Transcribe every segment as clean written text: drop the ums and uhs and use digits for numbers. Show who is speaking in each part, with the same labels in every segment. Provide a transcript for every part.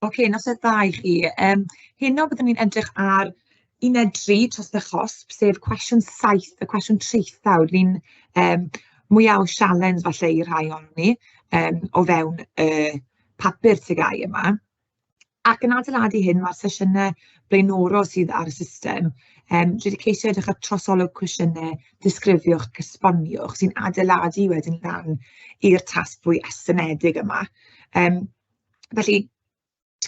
Speaker 1: Ocê, noson dda i chi. Heno byddwn ni'n edrych ar uned tri, Trosedd a Chosb, sef cwestiwn 7, y cwestiwn traethawd, un mwya o sialens falle i rhai ohonon ni o fewn y papur TGAU yma. Ac yn adeiladu hyn, ma'r sesiynau blaenorol sydd ar y system, dwi 'di ceisio edrych ar trosolwg cwestiynau, disgrifiwch ac esboniwch, sy'n adeiladu wedyn lan i'r tasg fwy estynedig yma. Felly,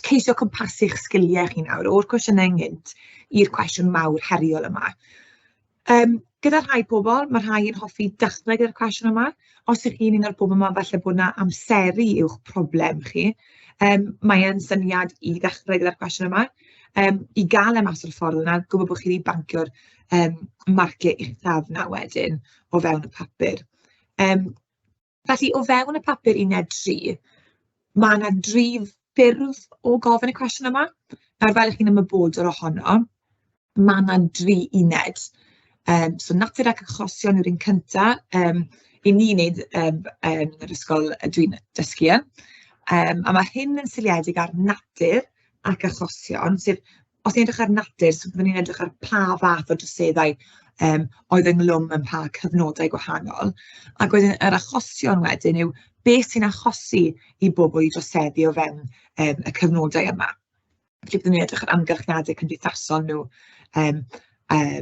Speaker 1: ceisio cwmpasu'ch sgiliau chi nawr, o'r cwestiynau ynghynt i'r cwestiwn mawr heriol yma. Gyda rhai pobl, ma' rhai yn hoffi dechrau gyda'r cwestiwn yma. Os ych chi'n un o'r bobl yma, falle bod 'na amseru yw'ch problem chi, mae e'n syniad i ddechrau gyda'r cwestiwn yma, i gael e mas o'r ffordd yna, gwybod bod chi 'di bancio'r marciau uchaf 'na wedyn o fewn y papur. Felly, o fewn y papur uned tri, ma' 'na dri ffurf o gofyn y cwestiwn yma. Nawr, fel 'y chi'n ymwybodol ohono, ma' 'na dri uned. So natur ac achosion yw'r un cynta 'y ni'n wneud yn yr ysgol dwi'n dysgu yn. A ma' hyn yn seiliedig ar natur ac achosion, sef os ni'n edrych ar natur, so byddwn ni'n edrych ar pa fath o droseddau oedd ynghlwm yn pa cyfnodau gwahanol. Ac wedyn yr achosion wedyn yw beth sy'n achosi i bobl i droseddu o fewn y cyfnodau yma. Felly byddwn ni'n edrych ar amgylchiadau cymdeithasol nhw,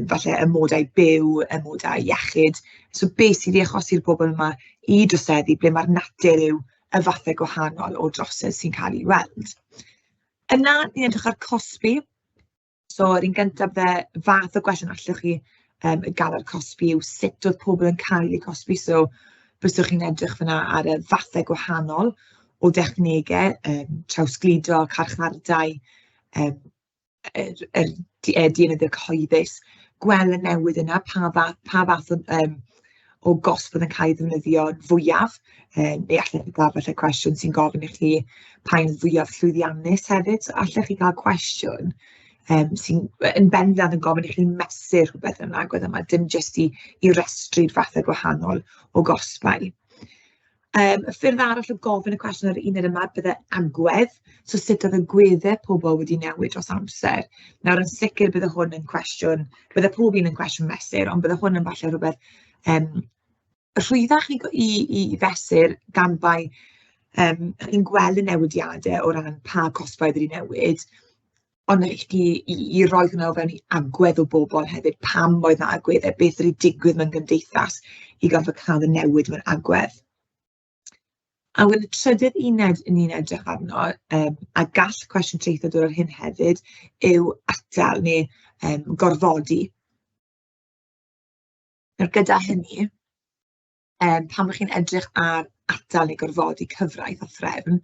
Speaker 1: falle amodau byw, amodau iechyd. So beth sydd wedi achosi'r bobl yma i droseddu, ble mae'r natur yw y fathau gwahanol o drosedd sy'n cael ei weld. Yna, ni'n edrych ar cosbi. So yr un gyntaf bydde fath o gwestiwn allwch chi gael ar cosbi yw sut oedd pobl yn cael eu cosbi. So byswch chi'n edrych fan'na ar y fathau gwahanol o dechnegau, trawsgludo, carchardai, yr yr dienyddio cyhoeddus. Gweld y newid yna, pa fath o o gosb oedd yn cael ei ddefnyddio fwyaf. Neu allech chi gael falle cwestiwn sy'n gofyn i chi pa un fwyaf llwyddiannus hefyd. So allech chi gael cwestiwn sy'n yn bendant yn gofyn i chi mesur rhywbeth yn yr agwedd yma, dim jyst i restru'r fathau gwahanol o gosbau. Y ffyrdd arall o gofyn y cwestiwn ar yr uned yma bydde agwedd, so sut oedd agweddau pobl wedi newid dros amser. Nawr yn sicr bydde hwn yn cwestiwn, bydde pob un yn cwestiwn mesur, ond bydde hwn yn falle rhywbeth rhwyddach i fesur gan bai chi'n gweld y newidiadau o ran pa cosbau oedd wedi newid, ond i chi i roi hwnna o fewn i agwedd o bobl hefyd, pam oedd 'na agweddau, beth wedi digwydd mewn gymdeithas i gorfod cael y newid mewn agwedd. A wedyn y trydydd uned 'y ni'n edrych arno, a gall cwestiwn traethawd dod ar hyn hefyd, yw atal neu gorfodi. Nawr gyda hynny, pan 'y chi'n edrych ar atal neu gorfodi cyfraith a threfn,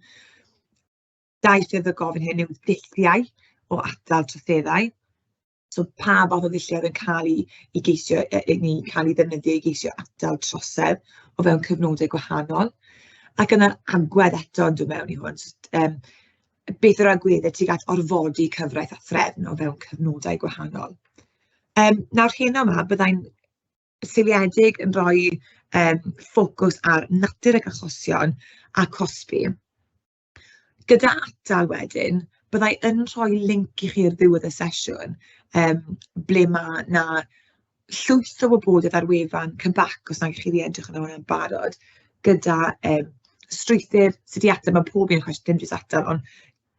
Speaker 1: dau ffyrdd o gofyn hyn yw dulliau o atal troseddau. So pa fath o ddulliau oedd yn cael eu geisio, neu cael eu ddefnyddio i geisio atal trosedd o fewn cyfnodau gwahanol. Ac yna'r agwedd eto yn dod mewn i hwn, so beth yw'r agweddau tuag at orfodi cyfraith a threfn o fewn cyfnodau gwahanol. Nawr heno 'ma, byddai'n seiliedig yn rhoi ffocws ar natur ac achosion a cosbi. Gyda atal wedyn, bydda i yn rhoi linc i chi ar ddiwedd y sesiwn, ble ma' 'na llwyth o wybodaeth ar wefan Cybac, os nag 'y chi 'di edrych arno hwnna'n barod, gyda strwythur sut i ateb. Ma' pob un yn cwestiwn, dim jyst atal, ond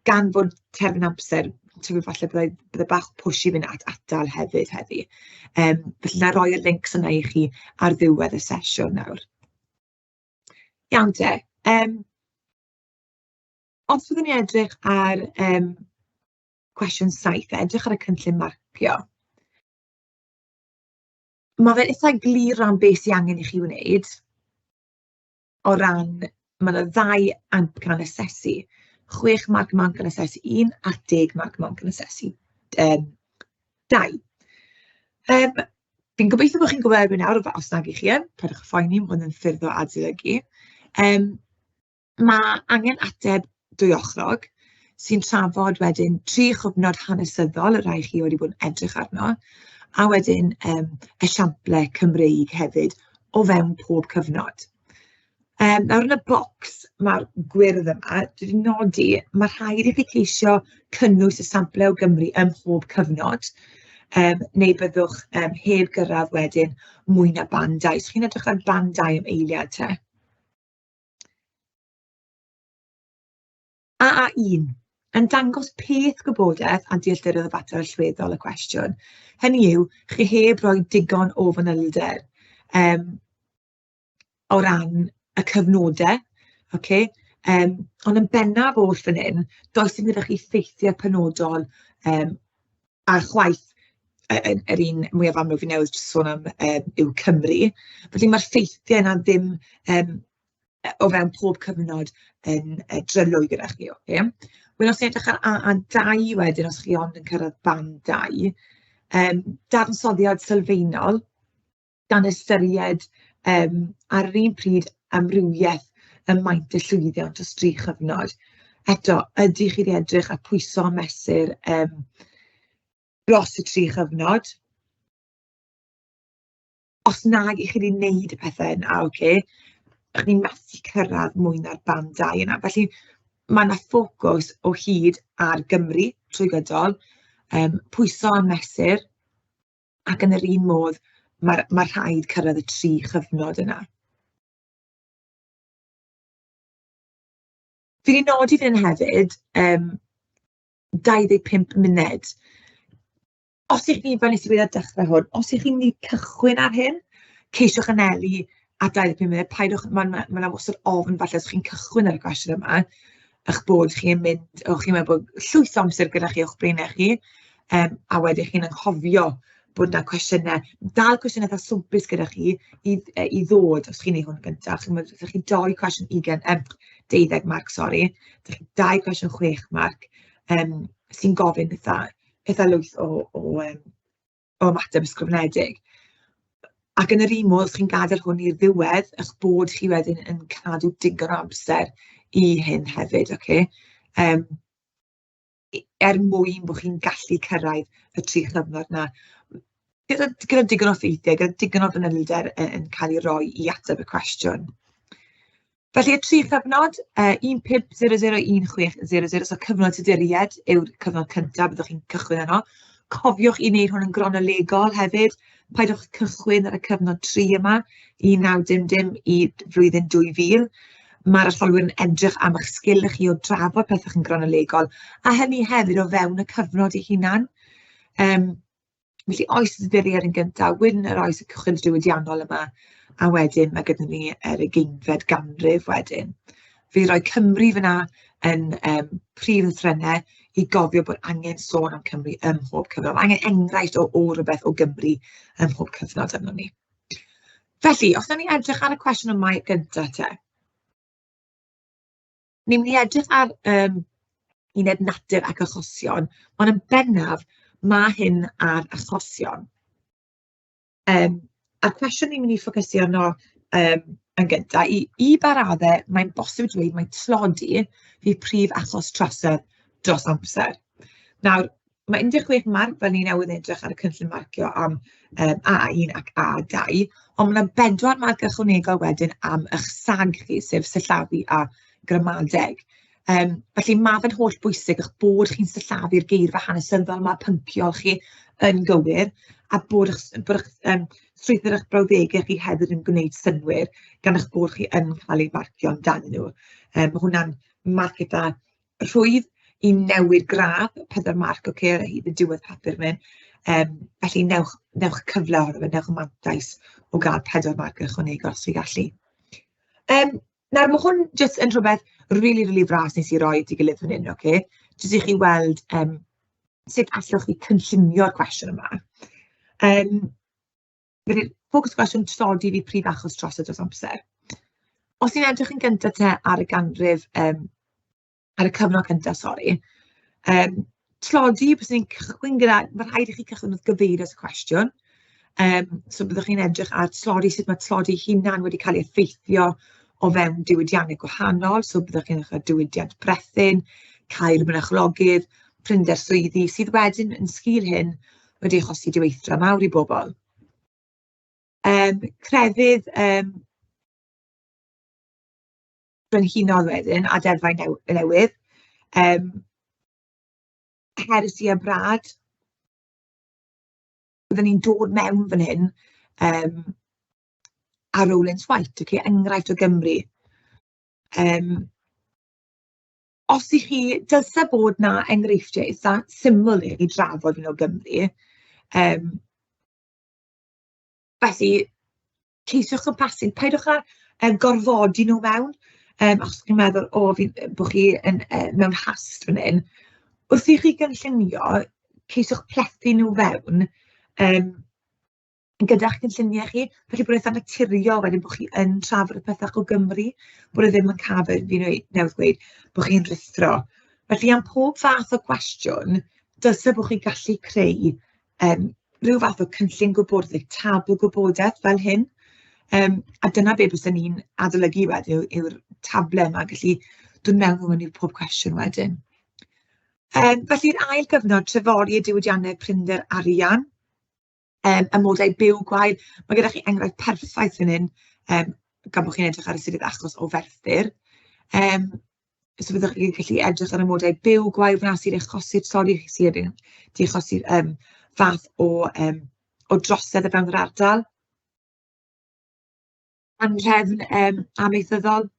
Speaker 1: gan fod terfyn amser, tybed falle byddai bach o push i fynd at atal hefyd heddi. Felly wna i roi'r lincs yna i chi ar ddiwedd y sesiwn nawr. Iawn te. Os byddwn ni'n edrych ar cwestiwn 7, edrych ar y cynllun marcio. Ma' fe'n itha glir ran beth sy angen i chi wneud o ran, ma' 'na ddau amcan asesu, 6 marc mewn amcan asesu 1 a 10 marc mewn amcan asesu 2. Fi'n gobeithio bod chi'n gwybod erbyn nawr, os nag 'y chi yn, peidiwch â phoeni, ma' hwn yn ffyrdd o adolygu. Ma' angen ateb dwyochrog sy'n trafod wedyn tri chyfnod hanesyddol, y rhai chi wedi bod yn edrych arno, a wedyn esiamplau Cymreig hefyd o fewn pob cyfnod. Nawr yn y bocs ma'r gwyrdd yma, dwi 'di nodi, ma' rhaid i chi ceisio cynnwys y samplau o Gymru ym mhob cyfnod, neu byddwch heb gyrraedd wedyn mwy na band 2. So chi'n edrych ar band 2 am eiliad te. AA1, yn dangos peth gwybodaeth a dealltwriaeth o fater allweddol y cwestiwn. Hynny yw, chi heb roi digon o fanylder o ran y cyfnodau, ocê? Ond yn bennaf oll fan hyn, does dim gyda chi ffeithiau penodol, a chwaith yr un mwyaf amlwg fi newydd sôn am yw Cymru. Felly ma'r ffeithiau yna ddim o fewn pob cyfnod yn dryloyw gyda chi, ocê? Wedyn os ni'n edrych ar AA2 wedyn, os chi ond yn cyrraedd band 2, dadansoddiad sylfaenol, gan ystyried ar yr un pryd amrywiaeth ym maint y llwyddiant dros dri chyfnod. Eto, ydych chi 'di edrych ar pwyso a mesur dros y tri chyfnod? Os nag 'y chi 'di wneud y pethe yna, ocê, chi'n methu cyrraedd mwy na'r band 2 yna. Felly ma' 'na ffocws o hyd ar Gymru trwy gydol, pwyso a mesur. Ac yn yr un modd, ma' rhaid cyrraedd y tri chyfnod yna. Fi 'di nodi fan hyn hefyd, 25 munud. Os 'y chi, fel wnes i weud ar dechrau hwn, os 'y chi'n mynd i cychwyn ar hyn, ceisiwch anelu at 25 munud. Paidwch, ma' 'na wastad ofn falle os chi'n cychwyn ar y cwestiwn yma, eich bod chi'n mynd, o, chi'n meddwl bod llwyth o amser gyda chi o'ch blaenau chi, a wedyn chi'n anghofio bod 'na cwestiynau, dal cwestiynau eitha swmpus gyda chi i ddod os chi'n wneud hwn gyntaf. Chimod, 'da chi dou cwestiwn ugain, 12 marc, sori, 'da chi dau cwestiwn 6 marc, sy'n gofyn eitha lwyth o ymateb ysgrifenedig. Ac yn yr un modd, os chi'n gadael hwn i'r ddiwedd, eich bod chi wedyn yn cadw digon o amser i hyn hefyd, ocê? Er mwyn bod chi'n gallu cyrraedd y tri chyfnod 'na gyda digon o ffeithiau, gyda digon o fanylder yn cael ei roi i ateb y cwestiwn. Felly y tri chyfnod, 1500 1600, so cyfnod Tuduriaid yw'r cyfnod cyntaf byddwch chi'n cychwyn arno. Cofiwch i wneud hwn yn gronolegol hefyd, paidwch cychwyn ar y cyfnod 3 yma, 1900 i flwyddyn 2000. Mae'r arholwyr yn edrych am eich sgil chi o drafod pethau yn gronolegol, a hynny hefyd o fewn y cyfnod ei hunan. Felly oes y Tuduriaid yn gyntaf, wedyn yr oes y cychwyn diwydiannol yma, a wedyn mae gyda ni yr ugeinfed ganrif wedyn. Fi roi Cymru fan'na yn prif lythrennau i gofio bod angen sôn am Cymru ym mhob cyfnod. Ma' angen enghraifft o rywbeth o Gymru ym mhob cyfnod arnon ni. Felly, os wnawn ni edrych ar y cwestiwn yma gyntaf te. Ni'n mynd i edrych ar uned natur ac achosion, ond yn bennaf ma' hyn ar achosion. A'r cwestiwn ni'n mynd i ffocysu arno yn gynta, i ba raddau mae'n bosib dweud mai tlodi fydd prif achos trosedd dros amser. Nawr, mae 16 marc, fel ni newydd edrych ar y cynllun marcio am AA1 ac AA2, ond ma' 'na bedwar marc ychwanegol wedyn am eich sag chi, sef sillafu a gramadeg. Felly ma' fe'n holl bwysig eich bod chi'n sillafu'r geirfa hanesyddol 'ma, pynciol chi yn gywir, a bod eich strwythur eich brawddegau chi hefyd yn gwneud synnwyr, gan eich bod chi yn cael eu marcio amdanyn nhw. Ma' hwnna'n marc eitha rhwydd i newid gradd, 4 marc, ocê, ar hyd y diwedd papur fan hyn. Felly newch cyfle ohono fe, newch y mantais o gael 4 marc ychwanegol os chi'n gallu. Nawr ma' hwn jyst yn rhywbeth rili, rili fras wnes i roi at ei gilydd fan hyn, ocê, jyst i chi weld sut allwch chi cynllunio'r cwestiwn yma. Felly, ffocws y cwestiwn, tlodi fydd prif achos trosedd dros amser. Os ni'n edrych yn gyntaf te ar y ganrif, ar y cyfnod cyntaf, sori, tlodi, byswn i'n cychwyn gyda, ma' rhaid i chi cychwyn wrth gyfeirio at y cwestiwn. So byddwch chi'n edrych ar tlodi, sut mae tlodi hunan wedi cael ei effeithio o fewn diwydiannau gwahanol. So byddwch chi'n edrych ar diwydiant brethyn, cau'r mynachlogydd, prinder swyddi, sydd wedyn yn sgil hyn wedi achosi diweithdra mawr i bobl. Crefydd. Brenhinodd wedyn a deddfau newydd. Heresi a brad. Byddwn ni'n dod mewn fan hyn a Rowlands White, ocê, enghraifft o Gymru. Os 'y chi, dylse bod 'na enghreifftiau eitha syml i chi drafod un o Gymru. Felly, ceisiwch cwmpasu, peidiwch â gorfodi nhw mewn, achos chi'n meddwl, o, fi bod chi yn mewn hast fan hyn. Wrth i chi gynllunio, ceisiwch plethu nhw fewn gyda'ch cynlluniau chi, felly bod e'n eitha naturiol wedyn bod chi yn trafod y pethau o Gymru, bod e ddim yn cael, fel fi newydd gweud, bod chi'n rhuthro. Felly am pob fath o gwestiwn, dylse bod chi'n gallu creu rhyw fath o cynllun gwybodaeth, neu tabl gwybodaeth fel hyn. A dyna be byswn i'n adolygu wedyn yw'r tablau yma, gallu dod mewn i pob cwestiwn wedyn. Felly'r ail gyfnod, trefoli y diwydiannau prinder arian, amodau byw gwael. Mae gyda chi enghraifft perffaith fan hyn, gan bod chi'n edrych ar y astudiaeth achos o Ferthyr. So byddwch chi'n gallu edrych ar amodau byw gwael fan'na sy'n achosi'r tlodi, sydd wedi achosi'r fath o drosedd o fewn yr ardal. Anhrefn amaethyddol,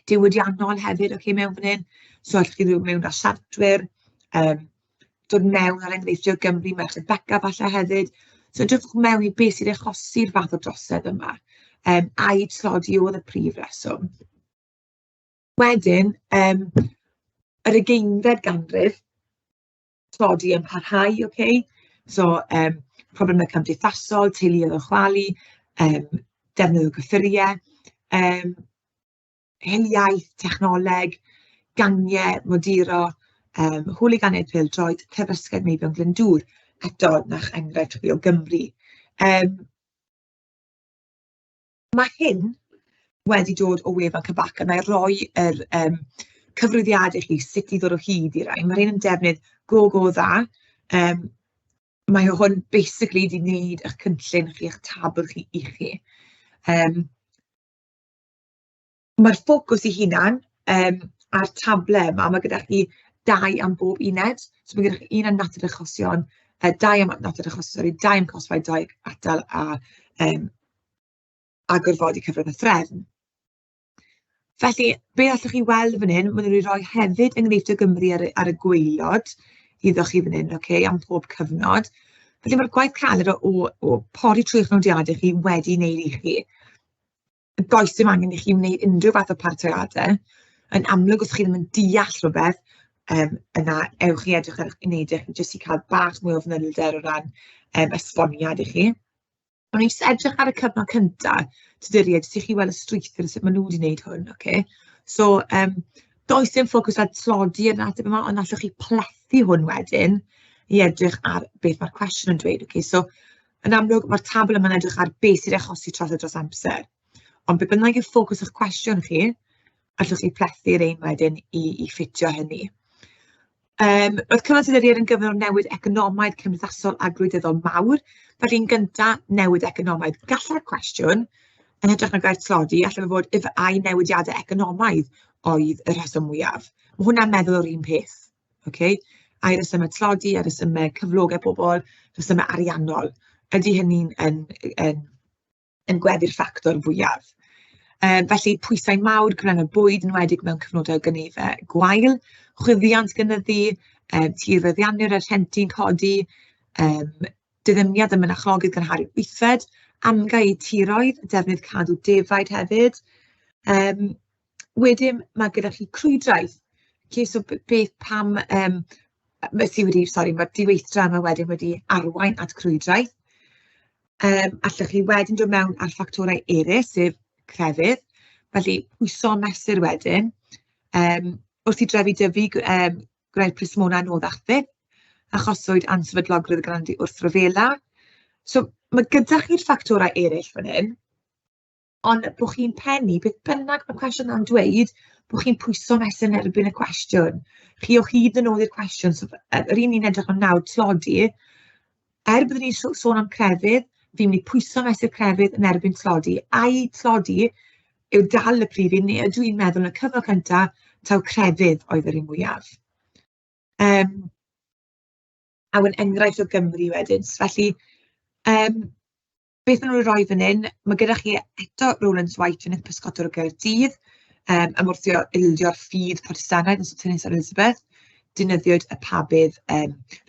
Speaker 1: diwydiannol hefyd, ocê, mewn fan hyn. So allwch chi ddod mewn â siartwyr, dod mewn ar enghreifftiau o Gymru, Merched Beca falle hefyd. So edrychwch mewn i beth sy'n achosi'r fath o drosedd yma, ai tlodi oedd y prif reswm. Wedyn, yr ugeinfed ganrif, tlodi yn parhau, ocê. So problemau cymdeithasol, teuluoedd yn chwalu, defnydd o gyffuriau, hiliaeth, technoleg, gangiau, moduro, hwliganiaid pêl-droed, terfysgaeth meibion Glyndŵr. Eto, 'na'ch enghraifft chi o Gymru. Mae hyn wedi dod o wefan Cybac, a wna i roi yr cyfrifiad i chi sut i ddod o hyd i rain. Mae rhein yn defnydd go go dda. Mae hwn basically 'di wneud eich cynllun chi, eich tabl chi i chi. Mae'r ffocws ei hunan a'r tablau yma, mae gyda chi dau am bob uned. So mae gyda chi un am natur achosion, dau am natur achosion, sori, dau am cosbau, dau atal a gorfodi cyfraith a threfn. Felly, be allwch chi weld fan hyn, maen nhw wedi rhoi hefyd enghreifftiau o Gymru ar y gwaelod iddo chi fan hyn, ocê, am pob cyfnod. Felly mae'r gwaith caled o pori trwy'ch nodiadau chi wedi wneud i chi. Does dim angen i chi wneud unrhyw fath o paratoadau. Yn amlwg, os chi ddim yn deall rhywbeth, yna ewch i edrych ar eich unedau chi jyst i cael bach mwy o fanylder o ran esboniad i chi. O'n i jyst edrych ar y cyfnod cynta, Tuduriaid, jyst i chi weld y strwythur a sut maen nhw wedi wneud hwn, ocê. So does dim ffocws ar tlodi yn yr ateb yma, ond allwch chi plethu hwn wedyn i edrych ar beth mae'r cwestiwn yn dweud, ocê. So yn amlwg, mae'r tabl yma'n edrych ar beth sy'n achosi trosedd dros amser. Ond be bynnag yw ffocws eich cwestiwn chi, allwch chi plethu'r ein wedyn i ffitio hynny. Roedd cyfnod Tuduriaid yn gyfnod o newid economaidd, cymdeithasol a gwleidyddol mawr. Felly yn gynta, newid economaidd. Gallai'r cwestiwn, yn hytrach na gair tlodi, allai fe fod if ai newidiadau economaidd oedd y rheswm mwyaf. Mae hwnna'n meddwl o'r un peth, ocê? Ai resymau tlodi, ai resymau cyflogau pobl, resymau ariannol. Ydy hynny'n yn, yn yn gweddu'r ffactor fwyaf. Felly pwysau mawr cyflenwad bwyd, yn enwedig mewn cyfnodau o gynefau gwael, chwyddiant gynyddu, tirfeddianwyr a rhenti'n codi, diddymiad y mynachlogydd gan Harri'r Wythfed, amgau eu tiroedd, defnydd cadw defaid hefyd. Wedyn ma' gyda chi crwydraeth. Ocê, so beth pam sy wedi, sori, ma'r diweithdra yma wedyn wedi arwain at crwydraeth. Allwch chi wedyn dod mewn ar ffactorau eraill, sef crefydd. Felly pwyso a mesur wedyn. Wrth i drefi dyfu, gwnaed plismona anoddach fyth, achoswyd ansefydlogrwydd gan wrthryfela. So ma' gyda chi'r ffactorau eraill fan hyn. Ond bod chi'n pennu, beth bynnag mae'r cwestiwn yna'n dweud, bod chi'n pwyso mesur yn erbyn y cwestiwn. Chi o hyd yn ôl i'r cwestiwn, so yr un ni'n edrych am nawr, tlodi, er byddwn ni'n sôn am crefydd, fi'n mynd i pwyso mesur crefydd yn erbyn tlodi. Ai tlodi yw dal y prif un, neu ydw i'n meddwl yn y cyfnod cynta taw crefydd oedd yr un mwyaf? A wedyn enghraifft o Gymru wedyn. So felly, beth maen nhw'n roi fan hyn, ma' gyda chi eto Rowlands White, yn pysgotwr o Gaerdydd, ymwrthio ildio'r ffydd Protestannaidd yn Sultanus Elizabeth. Defnyddiwyd y pabydd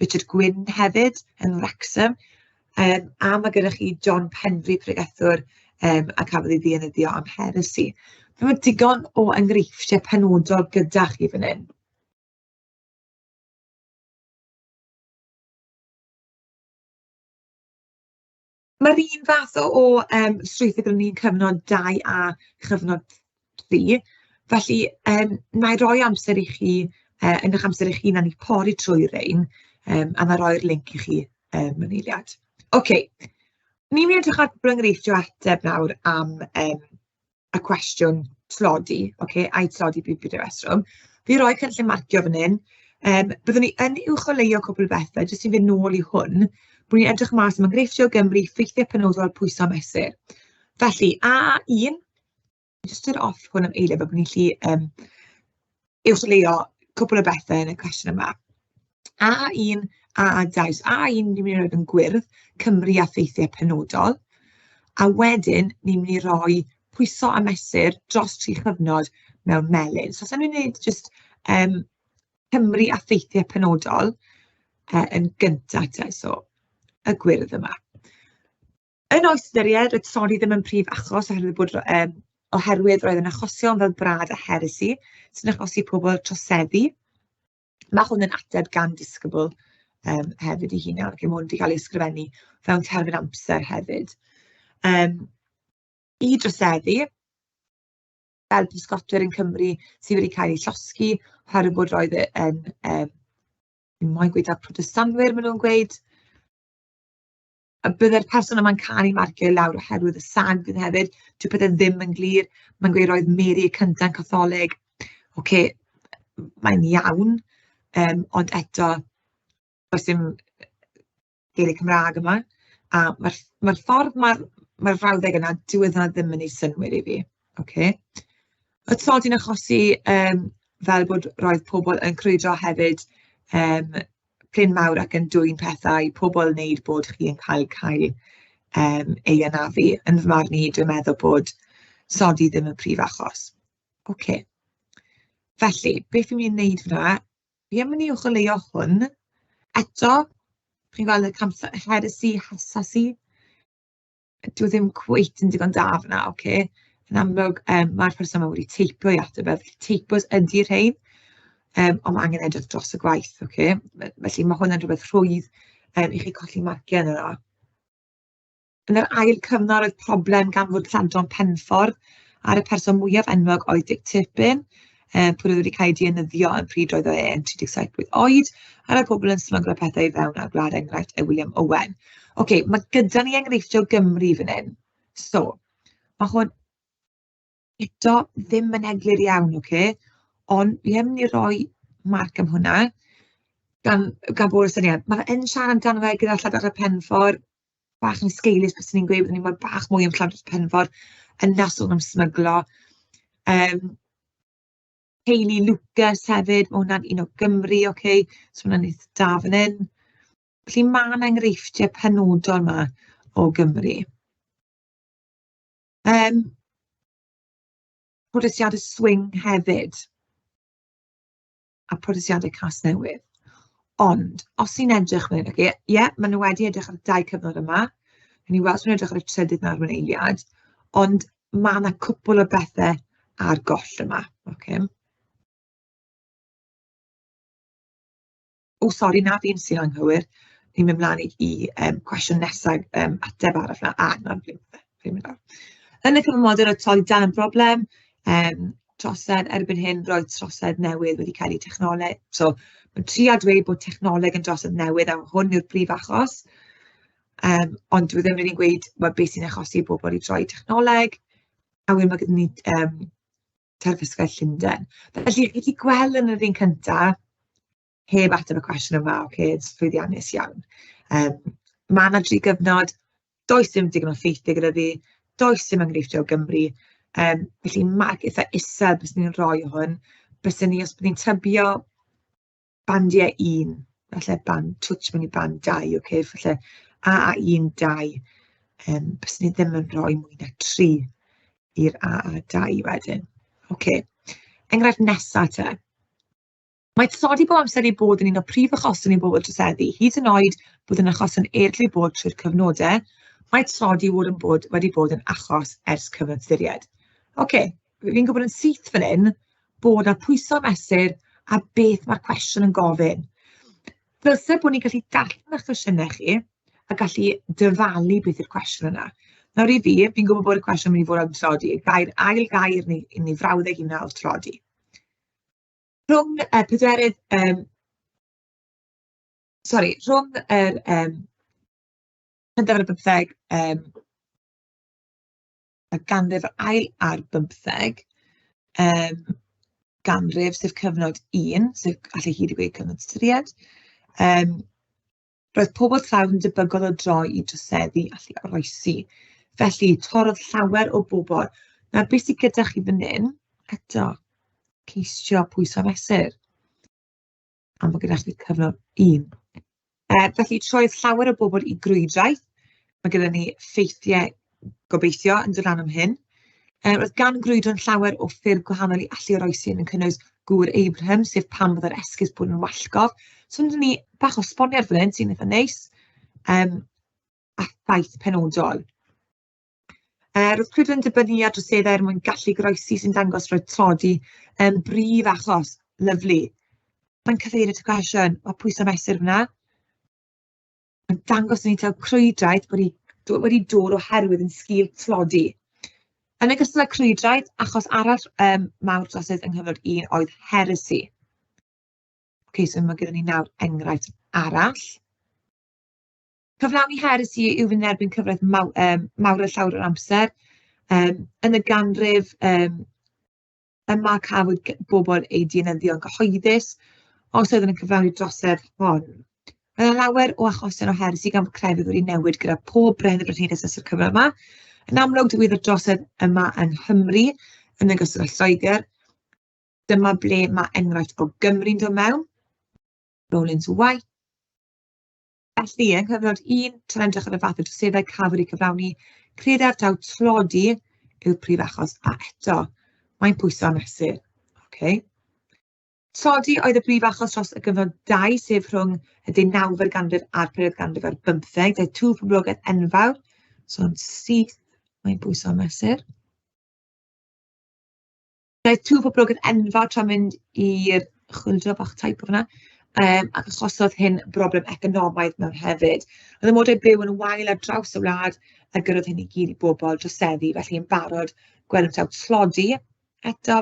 Speaker 1: Richard Gwyn hefyd yn Wrexham. A ma' gyda chi John Penfrey, pregethwr, a cafodd ei ddienyddio am heresi. Mae digon o enghreifftiau penodol gyda chi fan hyn. Mae'r un fath o strwythur gyda ni'n cyfnod 2 a chyfnod 3, felly wna i roi amser i chi yn eich amser eich hunan i pori trwy rein, a wna i roi'r linc i chi mewn eiliad. Ok, ni'n mynd i edrych ar cwpl o enghreifftiau o ateb nawr am y cwestiwn tlodi, ocê, ai tlodi yw prif reswm. Fi roi cynllun marcio fan hyn. Byddwn ni yn uwcholeuo cwpl o bethe, jyst i fynd nôl i hwn, bod ni'n edrych mas am enghreifftiau o Gymru, ffeithiau penodol, pwyso a mesur. Felly, AA1, jyst turn off hwn am eiliad fel bod ni'n gallu uwcholeuo cwpl o bethe yn y cwestiwn yma. AA1, AA2. So AA1 ni'n mynd i roid yn gwyrdd, Cymru a ffeithiau penodol. A wedyn ni'n mynd i roi pwyso a mesur dros tri chyfnod mewn melyn. So os ni'n gwneud jyst Cymru a ffeithiau penodol yn gyntaf te, so y gwyrdd yma. Yn oes Ystyried, roedd tlodi ddim yn prif achos oherwydd bod oherwydd roedd yn achosion fel brad a heresi sy'n achosi pobl troseddu. Mae hwn yn ateb gan disgybl hefyd ei hunan, ac mae hwn wedi cael ei ysgrifennu fewn terfyn amser hefyd. I droseddu, fel pysgotwyr yn Cymru sydd wedi cael eu llosgi oherwydd bod roedd e yn, fi'n moyn gweud taw Protestanwyr maen nhw'n gweud, a bydde'r person yma'n cael ei marcio i lawr oherwydd y sag hefyd. Dyw pethe ddim yn glir. Mae'n gweud roedd Mary y cynta'n Catholig. Ocê, mae'n iawn, ond eto does dim geiriau Cymraeg yma. A ma'r ma'r ffordd ma'r ma'r frawddeg yna, dyw e ddim yn wneud synnwyr i fi. Ocê. Y tlodi'n achosi fel bod roedd pobl yn crwydro hefyd prin mawr ac yn dwyn pethau, pobl yn wneud bod chi yn cael cael ei anafu. Yn fy marn i, dwi'n meddwl bod sodi ddim yn prif achos. Ocê, felly beth fi'n mynd i wneud fan'na, fi yn mynd i uwcholeuo hwn. Eto, chi'n gweld y heresy, hasasi, dyw e ddim cweit yn digon da fan'na, ocê. Yn amlwg, ma'r person yma wedi teipio i ateb e, felly teipos ydy rhein, ond ma' angen edrych dros y gwaith, ocê. Felly ma' hwnna'n rhywbeth rhwydd i chi colli marciau arno fo. Yn yr ail cyfnod roedd problem gan fod lladron Penffordd a'r y person mwyaf enwog oedd Dick Turpin, pwy oedd wedi cael ei dienyddio yn pryd roedd e yn 37 blwydd oed, a roedd pobl yn smyglo pethau i fewn ar gwlad enghraifft y William Owen. Ocê, mae gyda ni enghreifftiau o Gymru fan hyn. So, ma' hwn eto ddim yn eglur iawn, ocê, ond fi yn mynd i roi marc am hwnna, gan bod y syniad. Ma' fe yn siarad amdano fe gyda Lladin y Penffordd, bach yn esgeulus byswn i'n gweud, byddwn i'n moyn bach mwy am Lladin Penffordd, yna sôn am smyglo. Hayley Lucas hefyd, ma' hwnna'n un o Gymru, ocê, so ma' hwnna'n eitha da fan hyn. Felly ma' 'na enghreifftiau penodol 'ma o Gymru. Protestiadau swing hefyd, a protestiadau Casnewydd. Ond, os ni'n edrych fan hyn, ocê, ie, maen nhw wedi edrych ar y dau cyfnod yma. Wnawn ni weld os maen nhw'n edrych ar y trydydd nawr mewn eiliad, ond ma' 'na cwpl o bethe ar goll yma, ocê. O sori, na fi'n sy'n anghywir. Ni'n mynd mlaen i cwestiwn nesa, ateb arall 'na. A, na, fi'n mynd lawr. Yn y cyfnod modern oedd tlodi dal yn broblem, trosedd, erbyn hyn roedd trosedd newydd wedi cael ei technoleg. So mae'n trio dweud bod technoleg yn drosedd newydd a hwn yw'r prif achos. Ond dyw e ddim rili'n gweud, wel, beth sy'n achosi bobl i droi i technoleg. A wedyn ma' gyda ni terfysgaeth Llundain. Felly, chi 'di gweld yn yr un cynta, heb ateb y cwestiwn yma, ocê, llwyddiannus iawn. Ma' 'na dri gyfnod, does dim digon o ffeithiau gyda fi, does dim enghreifftiau o Gymru. Felly marc eitha isel byswn i'n rhoi hwn. Byswn i, os byddwn i'n tybio, bandiau 1, falle band twtsh mewn i band 2, ocê, falle AA1, 2. Byswn i ddim yn rhoi mwy na 3 i'r AA2 wedyn. Ocê, enghraifft nesa te. Mae tlodi bob amser wedi bod yn un o prif achosion i bobl troseddu, hyd yn oed bod yn achosion eraill wedi bod trwy'r cyfnodau, mae tlodi wedi bod, wedi bod yn achos ers cyfnod Tuduriaid. Ocê, fi'n gwybod yn syth fan hyn bod 'na pwyso a mesur a beth mae'r cwestiwn yn gofyn. Ddylse bod ni'n gallu darllen eich cwestiynau chi a gallu dyfalu beth yw'r cwestiwn yna. Nawr i fi, fi'n gwybod bod y cwestiwn yn mynd i fod am tlodi, y gair, ail gair neu, neu frawddeg yna oedd tlodi. Rhwng y pedwerydd, sori, rhwng yr cyntaf ar y bymtheg, y ganrif yr ail ar bymtheg ganrif, sef cyfnod un, sef allai hyd y gweud cyfnod Tuduriaid, roedd pobl tlawd yn debygol o droi i droseddu allu oroesi. Felly, torrodd llawer o bobl. Nawr, beth sydd gyda chi fan hyn, eto, ceisio pwyso a mesur. A mae gyda chi cyfnod un. Felly, troedd llawer o bobl i grwydraeth. Mae gyda ni ffeithiau gobeithio yn dod lan am hyn. Roedd gan grwydro'n llawer o ffyrdd gwahanol i allu oroesi yn cynnwys gŵr Abraham, sef pam fod yr esgus bod yn wallgof. So, mae ni bach o sboniad fan hyn sy'n eitha neis, a ffaith penodol. Roedd crwydro'n dibynnu ar droseddau er mwyn gallu goroesi sy'n dangos roedd tlodi yn brif achos. Lyfli. Mae'n cyfeirio at y cwestiwn, mae pwysau mesur fan'na. Mae'n dangos i ni taw crwydraeth wedi, wedi dod oherwydd yn sgil tlodi. Yn ogystal â crwydraeth, achos arall mawr drosedd yng nghyfnod un oedd heresi. Ok, so mae gyda ni nawr enghraifft arall. Cyflawni heresi yw fynd yn erbyn cyfraith maw mawr a llawr o'r amser. Yn y ganrif yma cafwyd bobl eu dienyddio yn gyhoeddus os oedden nhw'n cyflawni drosedd hon. Mae yna lawer o achosion o heresi gan fod crefydd wedi newid gyda pob brenin y brenhines ystod cyfnod yma. Yn amlwg, digwyddodd drosedd yma yng Nghymru, yn ogystal â Lloegr. Dyma ble mae enghraifft o Gymru'n dod mewn. Rowlands White. Felly, yng nghyfnod un, tra'n edrych ar y fath o droseddau cafodd eu cyflawni, credaf taw tlodi yw'r prif achos, a eto, mae'n pwyso a mesur. Okay. Tlodi oedd y brif achos dros y gyfnod 2, sef rhwng y 19fed ganrif a'r perydd ganrif ar bymtheg, daeth twf poblogaeth enfawr, so yn syth, mae'n pwyso a mesur. Daeth twf poblogaidd enfawr tra'n mynd i'r chwyldro bach typo fan'na, ac achosodd hyn broblem economaidd mewn hefyd. Roedd amodau byw yn wael ar draws y wlad, a gyrrodd hyn i gyd i bobl droseddu, felly yn barod gwelwn taw tlodi. Eto,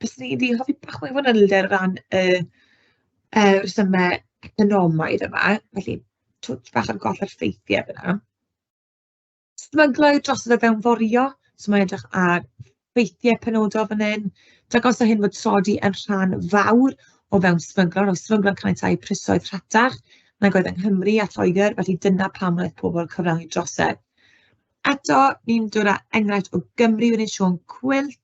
Speaker 1: byswn i 'di hoffi bach mwy o fanylder o ran y rhesymau economaidd yma, felly twtsh bach ar goll ar ffeithiau fan'na. Smyglo yw drosodd y fewnforio, so mae'n edrych ar ffeithiau penodol fan hyn. Dangosa hyn fod tlodi yn rhan fawr o fewn smyglo. Roedd smyglo'n caniatáu prisoedd rhatach nag oedd yng Nghymru a Lloegr, felly dyna pam wnaeth pobl cyflawni drosedd. Eto, ni'n dod â enghraifft o Gymru fan hyn, Siôn Cwilt.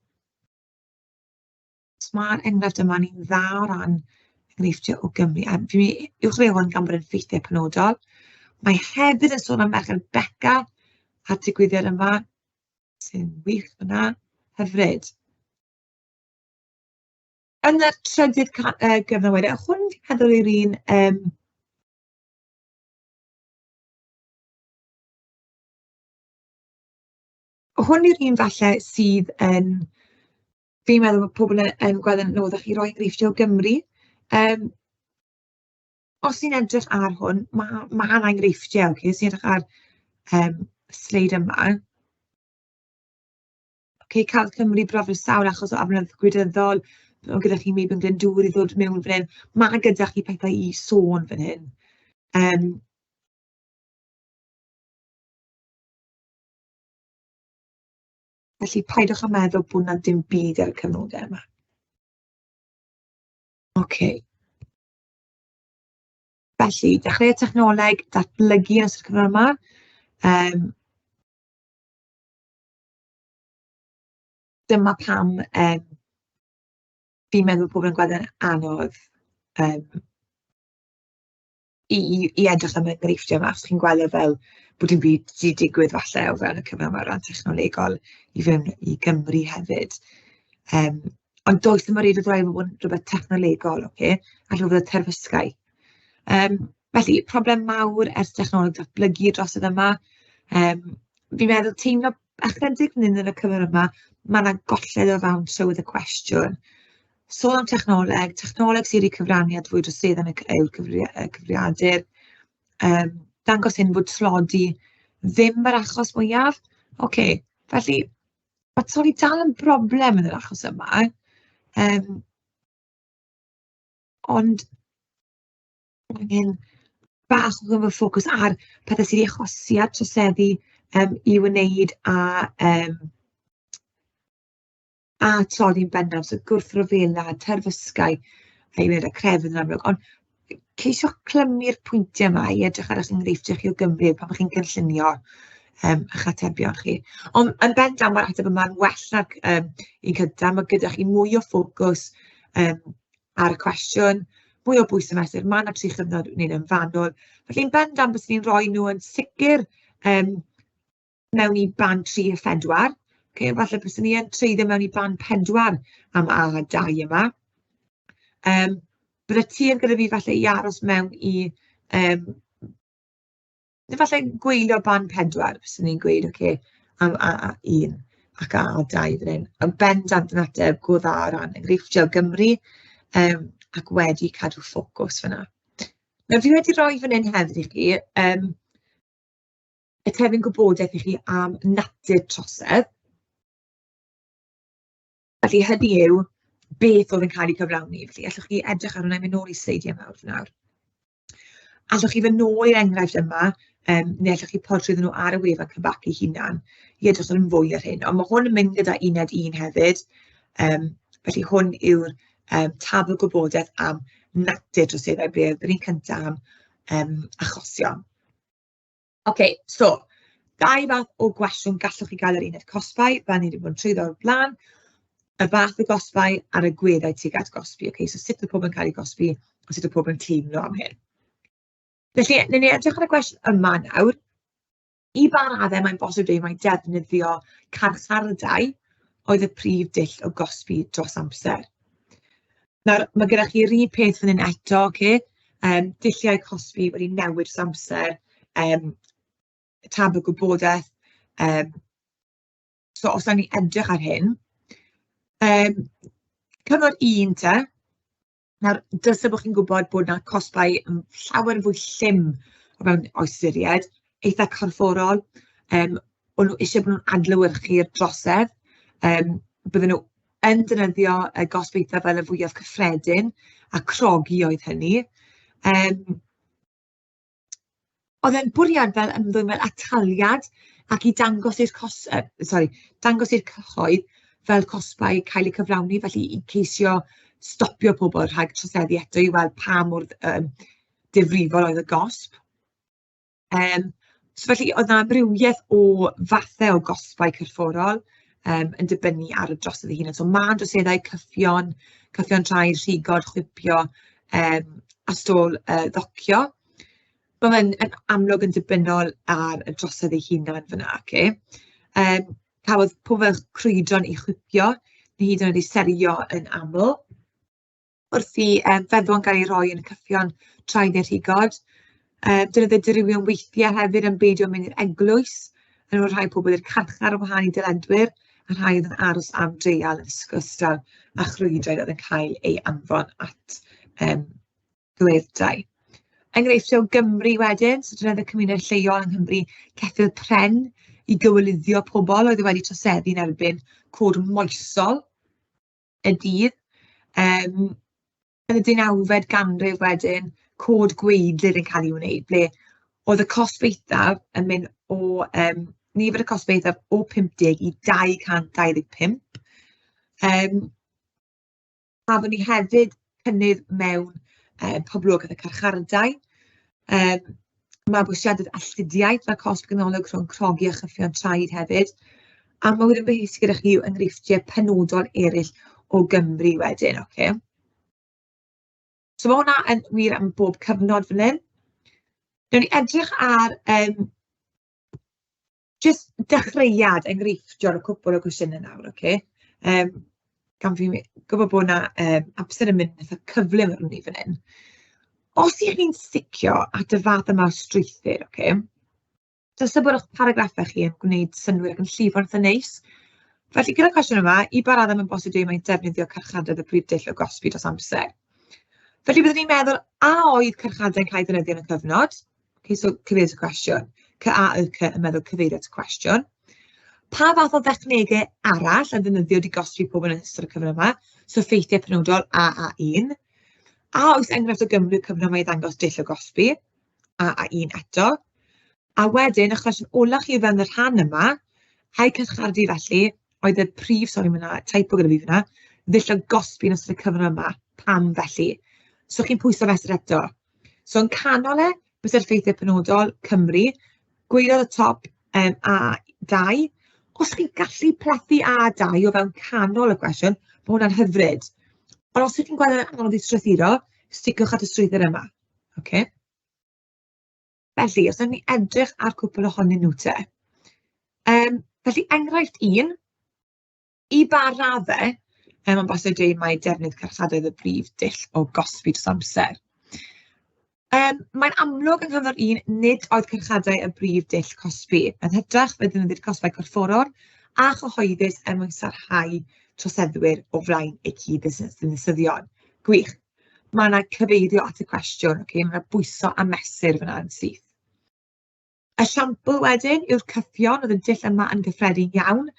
Speaker 1: So ma'r enghraifft yma ni'n dda o ran enghreifftiau o Gymru, a fi'n mynd i uwchreo hwn gan bod e'n ffeithiau penodol. Mae hefyd yn sôn am Merched Beca a'r digwyddiad yma, sy'n wych fan'na, hyfryd. Yn y trydydd gyfnod wedyn, hwn fi'n meddwl yw'r un hwn yw'r un falle sydd yn, fi'n meddwl bod pobl yn gweld yn anoddach i roi enghreifftiau o Gymru. Os ni'n edrych ar hwn, ma' 'na enghreifftiau, ocê, os ni'n edrych ar sleid yma. Ocê, cafodd Cymru brofiad sawl achos o aflonyddwch gwleidyddol, ma' gyda chi Meibion Glyndŵr i ddod mewn fan hyn. Ma' gyda chi pethau i sôn fan hyn. Felly paidiwch â meddwl bod 'na dim byd ar y cyfnodau yma. Ocê. Felly, dechreuodd technoleg datblygu yn ystod y cyfnod yma. Dyma pam fi'n meddwl bod pobl yn gweld e'n anodd i edrych am enghreifftiau yma, achos chi'n gweld e fel bod dim byd 'di digwydd falle o fewn y cyfnod yma o ran technolegol i fewn i Gymru hefyd. Ond does dim o reidrwydd raid fod yn rywbeth technolegol, ocê, alla fod y terfysgaeth. Felly, problem mawr ers technoleg datblygu dros y yma. Fi'n meddwl teimlo ychydig fan hyn yn y cyfnod yma, ma' 'na golled o fewn trywydd y cwestiwn. Sôn am technoleg, technoleg sydd wedi cyfrannu at fwy droseddau yn y yw'r cyfrifiadur. Dangos hyn bod tlodi ddim yr achos mwyaf. Ocê, felly ma' tlodi dal yn broblem yn yr achos yma. Ond angen bach o gymryd ffocws ar pethe sydd wedi achosi a troseddu i wneud â tlodi'n bennaf, so gwrthryfela, terfysgau, a i wneud â crefydd yn amlwg. Ond ceisiwch clymu'r pwyntiau yma i edrych ar eich enghreifftiau chi o Gymru pan chi'n cynllunio eich atebion chi. Ond yn bendant ma'r ateb yma'n well nag un cynta, ma' gyda chi mwy o ffocws ar y cwestiwn, mwy o bwys y mesur, ma' 'na tri chyfnod i wneud e'n fanwl. Felly yn bendant byswn i'n rhoi nhw yn sicr mewn i band 3 a 4. Ocê, falle byswn i yn treiddio mewn i band 4 am A2 yma. Bydde tuedd gyda fi falle i aros mewn i, neu falle gwylio band 4, byswn i'n gweud, ocê, am A1 ac A2 fan hyn. Yn bendant yn ateb go dda o ran enghreifftiau o Gymru, ac wedi cadw ffocws fan'na. Nawr fi wedi rhoi fan hyn hefyd i chi y terfyn gwybodaeth i chi am natur trosedd. Felly hynny yw beth oedd yn cael ei cyflawni. Felly allwch chi edrych ar hwnna, mynd nôl i sleidiau mawr nawr. Allwch chi fynd nôl i'r enghraifft yma, neu allwch chi pori trwyddyn nhw ar y wefan Cymraeg ei hunan i edrych yn fwy ar hyn. Ond mae hwn yn mynd gyda uned 1 hefyd. Felly hwn yw'r tabl gwybodaeth am natur troseddau, ble oedd yr un cyntaf am achosion. Ocê, so dau fath o gwestiwn gallwch chi gael ar uned cosbau, fel ni wedi bod yn trwyddo o'r blaen. Y fath o gosbau a'r agweddau tuag at gosbi. Ocê, so sut oedd pobl yn cael eu gosbi a sut oedd pobl yn teimlo am hyn. Felly, wnawn ni edrych ar y gwestiwn yma nawr. I ba raddau mae'n bosib dweud mai defnyddio carchardai oedd y prif dull o gosbi dros amser? Nawr, ma' gyda chi'r un peth fan hyn eto, ocê, dulliau cosbi wedi newid dros amser, tabl gwybodaeth, so os wnawn ni edrych ar hyn, cyfnod un te, nawr dylse bod chi'n gwybod bod 'na cosbau yn llawer yn fwy llym o fewn oes Ysiried, eitha corfforol, o'n nhw isie bod nhw'n adlewyrchu'r drosedd, bydden nhw yn defnyddio y gosb eitha fel y fwyaf cyffredin, a crogi oedd hynny. Oedd e'n bwriad fel ymddwyn fel ataliad ac i dangos i'r cos-, sori, dangos i'r cyhoedd fel cosbau cael eu cyflawni, felly i ceisio stopio pobl rhag troseddu eto i weld pa mor difrifol oedd y gosb. So felly oedd 'na amrywiaeth o fathau o gosbau corfforol yn dibynnu ar y drosedd ei hunan. So mân droseddau, cyffion, cyffion traed, rhigod, chwipio a stôl ddocio. Ma' fe'n yn amlwg yn dibynnol ar y drosedd ei hunan fan'na, ocê. Cafodd pobl fel crwydron eu chwipio, neu hyd yn oed eu serio yn aml. Wrth i feddwon gael eu rhoi yn y cyffion traed neu rhigod. Defnyddio dirywion weithiau hefyd am beidio mynd i'r eglwys. Yn ôl rhai pobl i'r carchar ar wahân i dyledwyr, a rhai oedd yn aros am dreial yn ogystal â chrwydroedd oedd yn cael ei anfon at gleirdai. Enghreifftiau o Gymru wedyn, so defnyddio cymuned lleol yng Nghymru, ceffyl pren i gywilyddio pobl oedd wedi troseddu yn erbyn cod moesol y dydd. Yn y deunawfed ganrif wedyn, cod gwaedlyd yn cael ei wneud, ble oedd y cosb eithaf yn mynd o nifer y cosb eithaf o 50 i 225. Gafon ni hefyd cynnydd mewn poblogaeth y carchardai. Mabwysiadwyd alltudiaeth fel cosb ganolog rhwng crogi a chyffion traed hefyd. A ma' wedyn beth sydd gyda chi yw enghreifftiau penodol eraill o Gymru wedyn, ocê. So ma' hwnna yn wir am bob cyfnod fan hyn. Wnawn ni edrych ar jyst dechreuad enghreifftiol o cwpl o gwestiynau nawr, ocê. Gan fi'n gwybod bod 'na amser yn mynd eitha cyflym arnon ni fan hyn. Os 'y chi'n sticio at y fath yma o strwythur, ocê, dylse bod eich paragraffau chi yn gwneud synnwyr ac yn llifo'n eitha neis. Felly gyda'r cwestiwn yma, i ba raddau mae'n bosib dweud mai defnyddio carchardai y prif dull o gosbi dros amser? Felly byddwn i'n meddwl, a oedd carchardai'n cael ei ddefnyddio yn y cyfnod? Okay, so cyfeirio at y cwestiwn. C A Y C yn meddwl cyfeirio at y cwestiwn. Pa fath o dechnegau arall a ddefnyddiwyd i gosbi pobl yn ystod y cyfnod yma? So ffeithiau penodol AA1. A oes enghraifft o Gymru cyfnod yma i ddangos dull o gosbi? AA1 eto. A wedyn, y cwestiwn olaf chi o fewn y rhan yma, ai carchardy felly oedd y prif, sori mae 'na typo gyda fi fan'na, ddull o gosbi yn ystod y cyfnod yma, pam felly? So chi'n pwyso fesur eto. So yn canol e, byse'r ffeithiau penodol, Cymru, gwaelod y top, A2. Os chi'n gallu plethu A2 o fewn canol y cwestiwn, ma' hwnna'n hyfryd. Ond os ydych chi'n gweld e'n anodd i strwythuro, sticiwch at y strwythur yma, ocê. Felly, os wnawn ni edrych ar cwpl ohonyn nhw te. Felly, enghraifft un, i ba raddau, mae'n bosib dweud mai defnydd carchadau oedd y brif dull o gosbi dros amser. Mae'n amlwg yng nghyfnod un, nid oedd carchadau y brif dull cosbi. Yn hytrach, fe ddefnyddiwyd cosbau corfforol a chyhoeddus er mwyn sarhau troseddwyr o flaen eu cyd-ddinasyddion. Gwych. Ma' 'na cyfeirio at y cwestiwn, ocê, ma' 'na bwyso a mesur fan'na yn syth. Esiampl wedyn yw'r cyffion, oedd y dull yma yn gyffredin iawn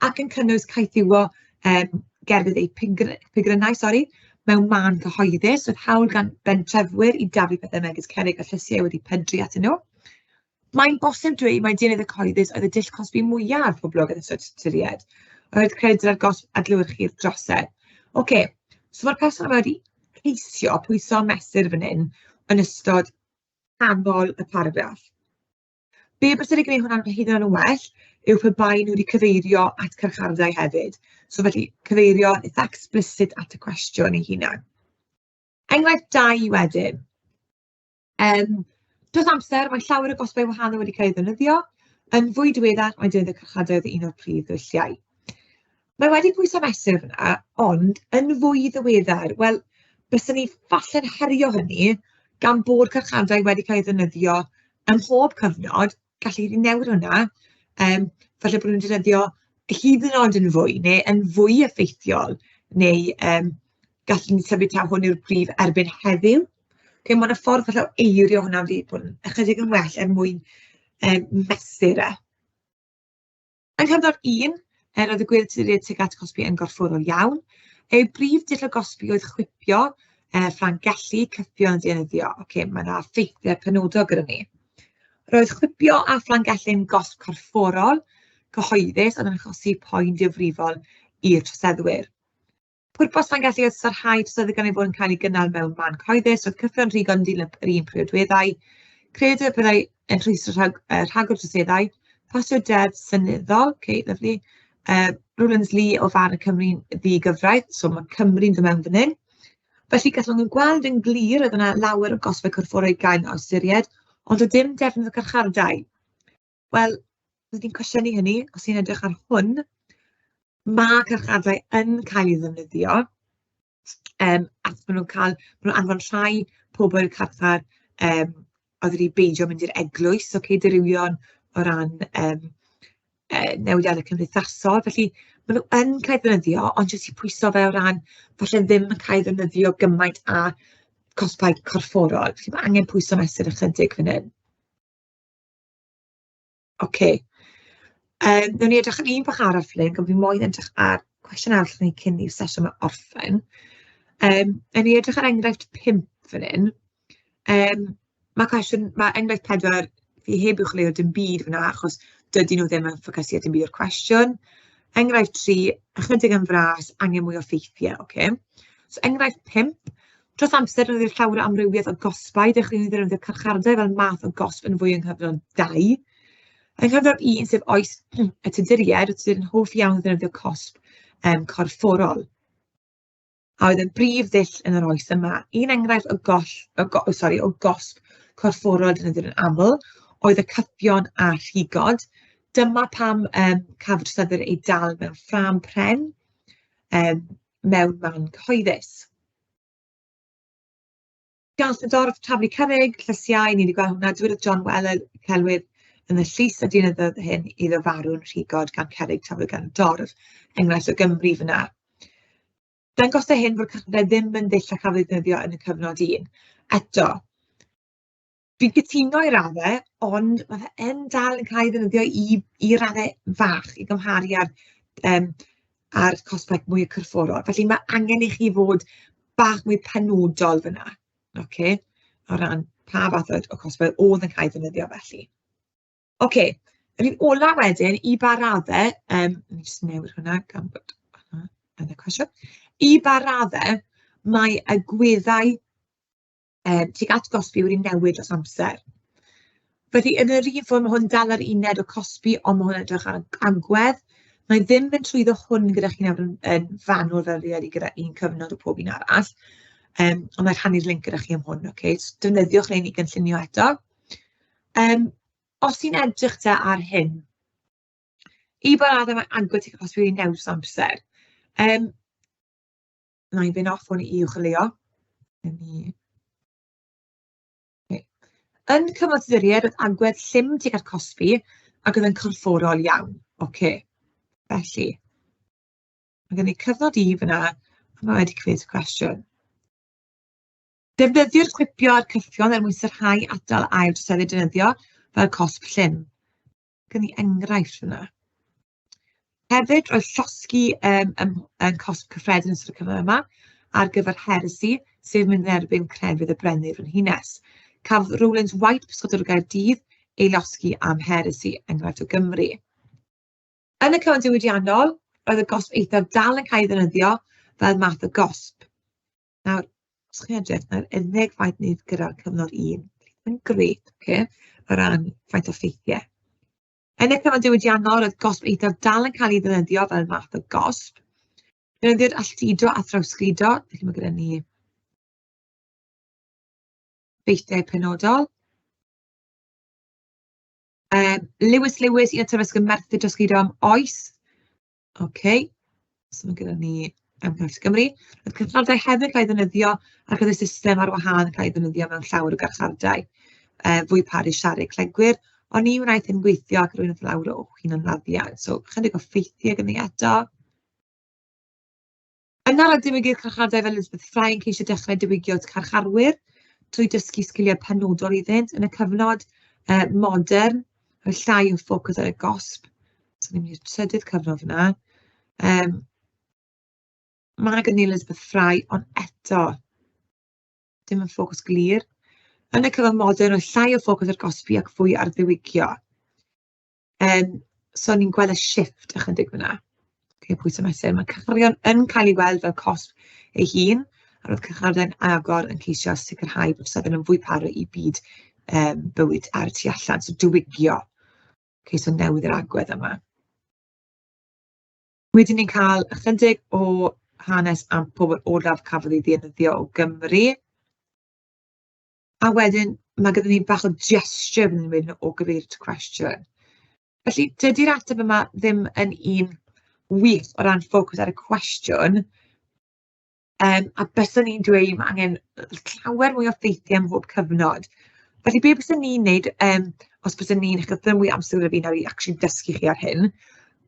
Speaker 1: ac yn cynnwys caethiwo gerfydd eu pigrynnau, sori, mewn man cyhoeddus. Roedd hawl gan bentrefwyr i daflu pethau megis cerrig a llysiau wedi pydru atyn nhw. Mae'n bosib dweud mai deunydd y cyhoeddus oedd y dull cosbi mwyaf poblogaidd yn ystod Tuduriaid, oherwydd credir ar gosb adlewyrchu'r drosedd. Ocê, so ma'r person yma wedi ceisio pwyso a mesur fan hyn yn ystod canol y paragraff. Be byse wedi gwneud hwnna'n hyd yn oed yn well yw pe bai nhw wedi cyfeirio at carchardai hefyd. So felly cyfeirio yn eitha explicit at y cwestiwn ei hunan. Enghraifft dau wedyn. Dros amser, mae llawer o gosbau wahanol wedi cael eu ddefnyddio. Yn fwy diweddar, mae defnyddio carchadau oedd un o'r prif ddulliau. Mae wedi pwyso mesur fan'na, ond yn fwy ddiweddar, wel, byswn ni falle'n herio hynny gan bod carchardai wedi cael eu ddefnyddio ym mhob cyfnod. Gallu hi newid hwnna, falle bod nhw'n defnyddio hyd yn oed yn fwy neu yn fwy effeithiol, neu gallwn ni tybed taw hwn yw'r prif erbyn heddiw. Ocê, ma' 'na ffordd falle o eirio hwnna wedi bod yn ychydig yn well er mwyn mesur e. Yng nghyfnod un, roedd y gwir tuag at cosbi yn gorfforol iawn. Ei brif dull o gosbi oedd chwipio, fflangellu, cyffio yn dienyddio. Ocê, mae 'na ffeithiau penodol gyda ni. Roedd chwipio a fflangellu'n gosb corfforol, cyhoeddus, oedd yn achosi poen difrifol i'r troseddwyr. Pwrpas Llanelli oedd sarhau troseddu gan ei fod yn cael ei gynnal mewn man cyhoeddus, roedd cyffro'n rhigo'n dilyn yr un priodweddau. Credir y byddai yn rhwystro rhagor troseddau. Pasio deddf seneddol, ok, lyfli. Rowlands Lee o farn y Cymru'n ddigyfraith, so mae Cymru'n dod mewn fan hyn. Felly gallwn nhw gweld yn glir oedd yna lawer o gosbau corfforol gael o ystyried, ond doedd dim defnydd o carchardai. Wel, rydyn ni'n cwestiynu hynny, os ni'n edrych ar hwn, ma' carchardai yn cael ei ddefnyddio, achos maen nhw'n cael, maen nhw'n anfon rhai pobl i'r carchar oedd wedi beidio mynd i'r eglwys, ocê, dirywion o ran newidiadau cymdeithasol. Felly maen nhw yn cael eu defnyddio, ond jyst i pwyso fe o ran falle ddim yn cael ei ddefnyddio gymaint â cosbau corfforol. Felly ma' angen pwyso mesur ychydig fan hyn. Ocê. Wnawn ni edrych ar un bach arall fan hyn, gan fi moyn edrych ar cwestiwn arall ni cyn i'r sesiwn yma orffen. Wnawn ni edrych ar enghraifft 5 fan hyn. Ma' cwestiwn, ma' enghraifft 4, fi heb uwchleuo dim byd fan'na, achos dydyn nhw ddim yn ffocysu ar dim byd o'r cwestiwn. Enghraifft 3, ychydig yn fras, angen mwy o ffeithiau, ocê. So enghraifft 5, dros amser roedd llawer o amrywiaeth o gosbau, dechreuodd ddefnyddio carchardai fel math o gosb yn fwy yng nghyfnod 2. Yng nghyfnod un, sef oes y Tuduriaid, oedd Tuduriaid yn hoff iawn o ddefnyddio cosb corfforol, a oedd yn brif ddull yn yr oes yma. Un enghraifft o goll, o go, sori, o gosb corfforol defnyddir yn aml oedd y cyffion a rhigod. Dyma pam cafodd troseddwyr eu dal mewn ffrâm pren mewn man cyhoeddus. Gall y dorf taflu cerrig, llysiau, ni wedi gweld hwnna. Dywedodd John Weller celwydd yn y llys a diynyddodd hyn iddo farw'n rhigod gan cerrig taflu gan y dorf, enghraifft o Gymru fan'na. Dangosai hyn fod carchardai ddim yn ddull a chafodd ei ddefnyddio yn y cyfnod un. Eto, fi'n cytuno i raddau, ond ma' fe yn dal yn cael ei ddefnyddio i raddau fach i gymharu â'r cosbau mwy corfforol. Felly ma' angen i chi fod bach mwy penodol fan'na, ocê, o ran pa fath o cosbau oedd yn cael eu defnyddio felly. Ocê, yr un ola wedyn, i ba raddau, wna i jyst newid hwnna gan bod hwnna yn y cwestiwn. I ba raddau mae agweddau tuag at gosbi wedi newid dros amser? Felly, yn yr un ffordd, ma' hwn dal yr uned o cosbi, ond ma' hwn yn edrych ar agwedd. Wna i ddim mynd trwyddo hwn gyda chi nawr yn fanwl fel fi wedi gyda un cyfnod o pob un arall, ond wna i rhannu'r linc gyda chi am hwn, ocê? So defnyddiwch rhein i gynllunio eto. Os ti'n edrych te ar hyn, i ba raddau mae agwedd tuag at cosbi wedi newid dros amser? Wna i fynd off hwn i uwcholeuo. Wnawn ni. Yn cyfnod Tuduriaid, roedd agwedd llym tuag at cosbi ac oedd yn corfforol iawn. Ocê, felly, mae gen i cyfnod i fan'na, a mae wedi cyfeirio at y cwestiwn. Defnyddiwyd chwipio a'r cyffion er mwyn sicrhau atal ail troseddu defnyddio fel cosb llym. Gen i enghraifft fan'na. Hefyd, roedd llosgi yn cosb cyffredin yn ystod y cyfnod yma ar gyfer heresi, sef mynd yn erbyn crefydd y brenin frenhines. Cafodd Rowlands White, pysgodwr o Gaerdydd, ei losgi am heresi, enghraifft o Gymru. Yn y cyfnod diwydiannol, roedd y gosb eithaf dal yn cael ei ddefnyddio fel math o gosb. Nawr, os chi'n edrych, mae'r unig ffaith ni gyda'r cyfnod un, yn grêt, ocê, o ran faint o ffeithiau. Yn y cyfnod diwydiannol, roedd gosb eithaf dal yn cael ei ddefnyddio fel math o gosb. Defnyddiwyd alltudo a thrawsgludo, felly mae gyda ni ffeithiau penodol. Lewis Lewis, un o'r terfysgwyr Merthyr Drosgludo am oes. Ocê, so ma' gyda ni enghraifft Gymru. Roedd carchardai hefyd yn cael ei ddefnyddio ar gyfer system ar wahân yn cael ei ddefnyddio mewn llawer o garchardai, fwy parus siarad clegwyr, ond ni wnaeth hyn gweithio ac rwy'n wrth lawr o hunanladdiad. So chydig o ffeithiau gyda ni eto. Yna roedd diwygiad carchardai fel Elizabeth Fry yn ceisio dechrau diwygio carcharwyr trwy dysgu sgiliau penodol iddynt yn y cyfnod modern, roedd llai o ffocws ar y gosb. So ni'n mynd i'r trydydd cyfnod fan'na. Mae gen i Elizabeth Fry, ond eto, dim yn ffocws glir. Yn y cyfnod modern, roedd llai o ffocws ar gosbi ac fwy ar ddiwygio. So ni'n gweld y shift ychydig fan'na. Ocê, pwys a mesur. Mae carcharion yn cael ei weld fel cosb ei hun, a roedd carchardai'n agor yn ceisio sicrhau bod troseddwyr yn fwy parod i byd bywyd ar y tu allan, so diwygio. Ocê, so newid yr agwedd yma. Wedyn ni'n cael ychydig o hanes am pobl olaf cafodd ei ddienyddio o Gymru. A wedyn ma' gyda ni bach o gesture fan hyn o gyfeirio at y cwestiwn. Felly dydy'r ateb yma ddim yn un wych o ran ffocws ar y cwestiwn. A byswn i'n dweud ma' angen llawer mwy o ffeithiau ym mhob cyfnod. Felly be byswn i'n wneud, os byswn i'n, achos ddim mwy o amser gyda fi nawr i acshyli dysgu chi ar hyn,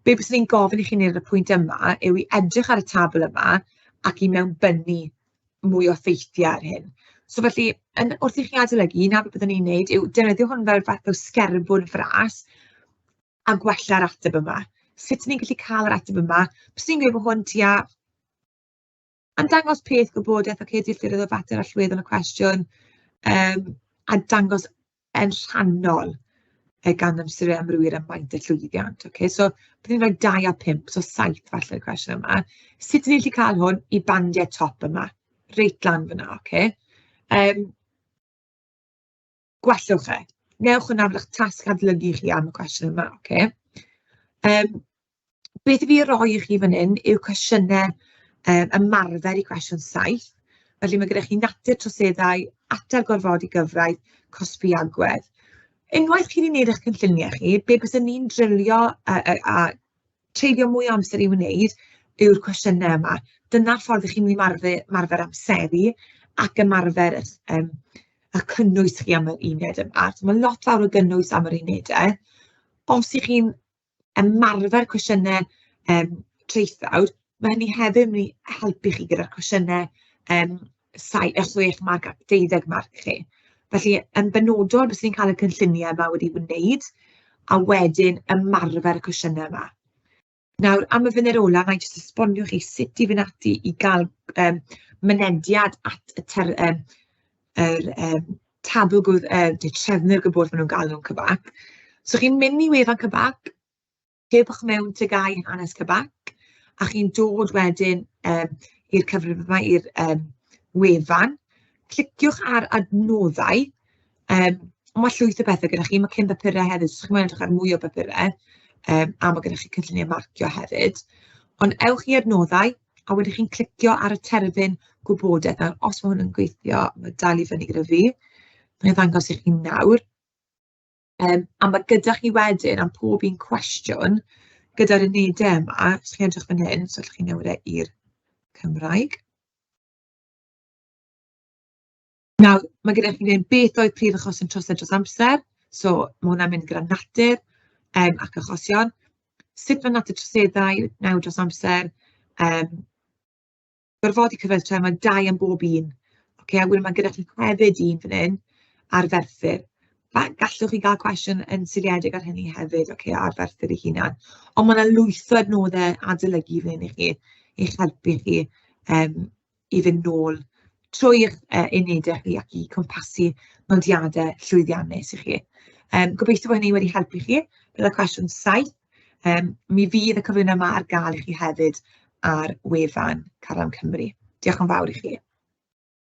Speaker 1: be byswn i'n gofyn i chi wneud ar y pwynt yma yw i edrych ar y tabl yma ac i mewnbynnu mwy o ffeithiau ar hyn. So felly, wrth i chi adolygu, 'na be byddwn i'n wneud yw defnyddio hwn fel fath o sgerbwd fras a gwella'r ateb yma. Sut ni'n gallu cael yr ateb yma? Byswn i'n gweud bod hwn tua yn dangos peth gwybodaeth, ocê, dealltwriaeth o fater allweddol y cwestiwn, a dangos yn rhannol gan amseru amrywir a maint y llwyddiant. Ocê, so byddwn i'n rhoi 2 a 5, so 7 falle i'r cwestiwn yma. Sut ni'n gallu cael hwn i bandiau top yma? Reit lan fan'na, ocê. Gwellwch e. Newch hwnna fel eich tasg adolygu chi am y cwestiwn yma, ocê. Beth 'y fi roi i chi fan hyn yw cwestiynau ymarfer i cwestiwn 7. Felly mae gyda chi natur troseddau, atal gorfodi gyfraith, cosbi agwedd. Unwaith chi 'di wneud eich cynlluniau chi, be byswn i'n drilio a treulio mwy o amser i wneud yw'r cwestiynau yma. Dyna'r ffordd 'y chi'n mynd i ymarfer ymarfer amseru ac ymarfer eich y cynnwys chi am yr uned yma. So ma' lot fawr o gynnwys am yr unedau. Os 'y chi'n ymarfer cwestiynau traethawd, ma' hynny hefyd yn mynd i helpu chi gyda'r cwestiynau 6 marc a 12 marc chi. Felly, yn benodol, byswn i'n cael y cynlluniau yma wedi wneud, a wedyn ymarfer y cwestiynau yma. Nawr, am y funud ola, wna i jyst esbonio chi sut i fynd ati i gael mynediad at y ter- yr tabl gwdd-, neu trefnu'r gwybodaeth maen nhw'n galw nhw'n CBAC. So chi'n mynd i wefan CBAC, Cewch mewn TGAU hanes CBAC, a chi'n dod wedyn i'r cyfrif yma, i'r wefan. Cliciwch ar adnoddau, ond ma' llwyth o bethe gyda chi, ma' cyn bapurau hefyd, os chi'n moyn edrych ar mwy o bapurau, a ma' gyda chi cynlluniau marcio hefyd. Ond ewch i adnoddau, a wedyn chi'n clicio ar y terfyn gwybodaeth. Nawr, os ma' hwn yn gweithio, ma' dal i fyny gyda fi. Wna i ddangos i chi nawr. A ma' gyda chi wedyn, am pob un cwestiwn, gyda'r unedau yma, os chi'n edrych fan hyn, so allwch chi newid e i'r Cymraeg. Nawr, ma' gyda chi fan hyn, beth oedd prif achosion trosedd dros amser? So ma' hwnna'n mynd gyda natur ac achosion. Sut mae natur troseddau newid dros amser? Gorfodi cyfraith trefn, mae 2 am bob un. Ocê, a wedyn ma' gyda chi hefyd un fan hyn ar Ferthyr. Gallwch chi gael cwestiwn yn seiliedig ar hynny hefyd, ocê, ar Ferthyr ei hunan. Ond ma' 'na lwyth o adnoddau adolygu fan hyn i chi, i'ch helpu chi i fynd nôl trwy eich unedau chi ac i cwmpasu nodiadau llwyddiannus i chi. Gobeithio bod hynny wedi helpu chi gyda cwestiwn 7. Mi fydd y cyflwyniad yma ar gael i chi hefyd ar wefan Carlam Cymru. Diolch yn fawr i chi.